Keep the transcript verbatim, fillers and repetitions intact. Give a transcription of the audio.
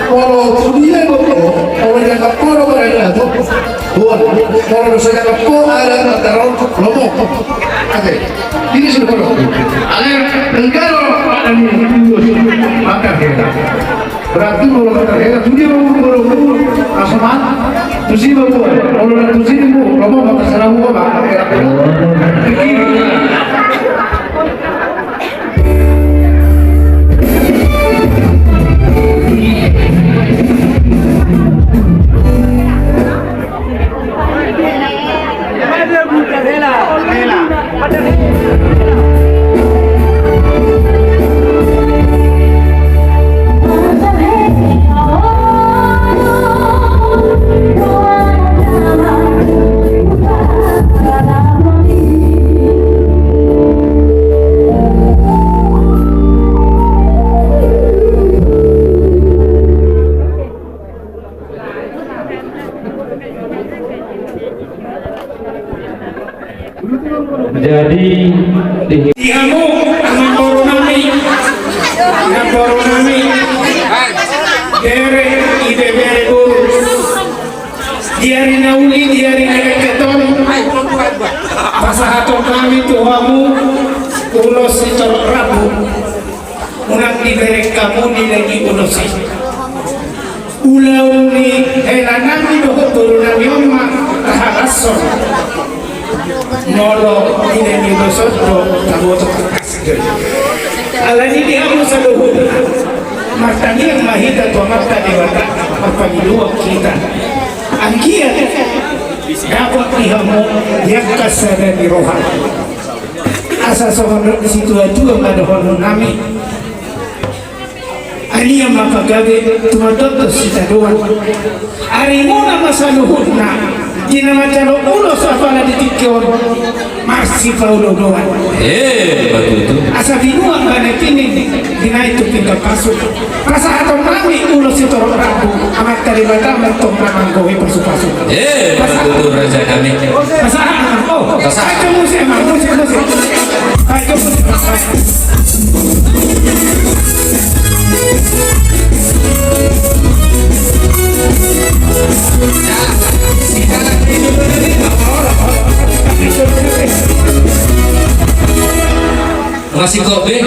Molo tu dia do, molo dianggap ho do barani adat, buat. Molo so dianggap ho adat, adat lomo. Ate, ini sudah ho do. Ale, enggak do, ada ni, maka hela. Berarti molo maka hela, tu dia molo molo molo asoman, tu si molo molo tu si molo maka selalu apa? Jadi, di hamu, amangboru nami, namboru nami, bere, ibebere boru. Di ari na uli, di ari na lengket on, pasahaton nami tu hamu ulos sitorop rambu. Unang dibereng hamu dilehon ulos i. Ulaon ni hela nami dohot boru nami on ma tahalashon. Molo dilehon ulos on do taboto. Alani i di hamu saluhutna, martangiang ma hita tu Amanta Debata, marpangidoan hita. Anggiat dapot di hamu di angka sada ni roha. Asa songon na situatua ma dohonon nami. Alia ma pagabe tumandok do sitadoan. Arimuna ma saluhutna di na manjalo ulos apala di tingki on marsipaolooloan. Eh, betul tu. Asa binuat ma na tingki di na i tu pinggan pasu. Pasahaton nami ulos sitorop rambu, Amanta Debata ma antong na manggohi pasupasu. Eh, betul tu raja nami. Pasahat, oh, pasahat. Ajo musik, emang musik, musik. Ajo musik. Masih kok be.